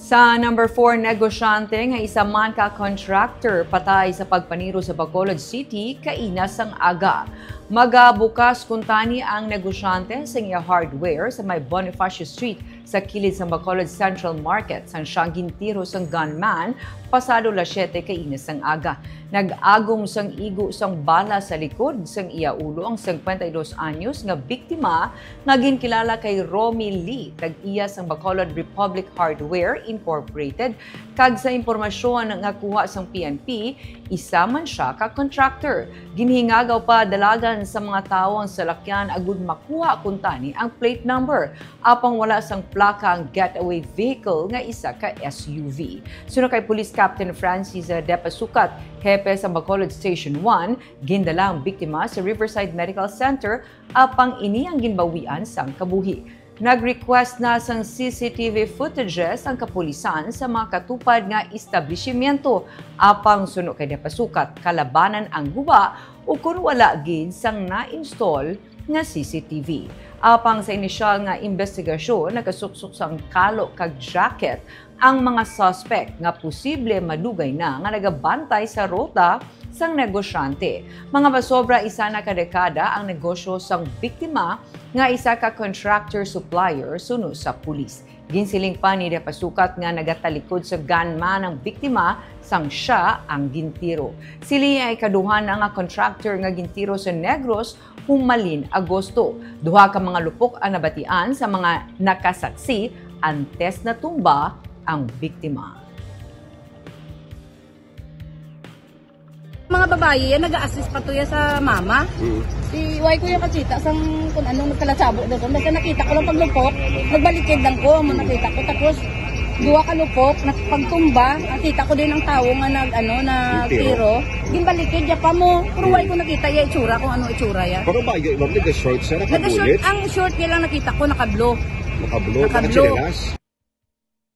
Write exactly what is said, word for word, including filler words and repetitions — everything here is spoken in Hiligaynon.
Sa number four, negosyante nga isa man ka contractor patay sa pagpaniro sa Bacolod City kaina sang aga. Magabukas kuntani ang negosyante sa iya hardware sa may Bonifacio Street sa kilid sang Bacolod Central Market sang siya gintiro sang gunman pasado las siyete kaina sang aga. Nag-agom sang igo sang bala sa likod sang iya ulo ang singkwenta y dos anyos nga biktima nga ginkilala kay Romy Lee, tag-iya sang Bacolod Republic Hardware Incorporated, kag sa impormasyon nga kuha sang P N P, isa man sia ka contractor. Ginhingagaw pa dalagan sa mga tawo ang salakyan agud makuha kuntani ang plate number, apang wala sang plaka ang getaway vehicle nga isa ka S U V. Suno kay Police Captain Francis Depasukat, hepe sa Bacolod Station one, gindala ang biktima sa Riverside Medical Center, apang ini ang ginbawian sang kabuhi. Nag-request na sang C C T V footages ang kapulisan sa mga katupad nga establishmento, apang suno kay Depasukat, kalabanan ang guba o kon wala gid sang na-install nga C C T V. Apang sa inisyal nga investigasyon, nagasuksok sang kalo kag jacket ang mga suspect nga posible madugay na nga nagabantay sa ruta sang negosyante. Mga masobra isa na ka dekada ang negosyo sang biktima nga isa ka contractor supplier suno sa pulis. Ginsiling pa ni Depasukat nga nagatalikod sa gunman ang biktima sang siya ang gintiro. Si Lee ang ikaduha na nga contractor nga gintiro sa Negros humalin Agosto. Duha ka mga lupok ang nabatian sa mga nakasaksi antes natumba ang biktima. Mga babayi yan, nag-a-assist pa to yan sa mama. Mm. Si, why ko yung kakita sang kung anong nagkalatsabo doon. Basta nakita ko lang paglupok, nagbalikid lang ko, mo nakita ko. Tapos, duwa ka lupok, nag-, pagtumba, nakita ko din ang tao nga nag, ano, na Yung tiro? tiro. Ginbalikid niya pa mo. Pero why Mm. ko nakita yung itsura, kung ano itsura yan. Pero ba, yung ma'am, nag-short siya, Nag-short, nakabulit? Ang short niya lang nakita ko, naka-blue. Naka-blue, Naka-blue. nakatsinelas?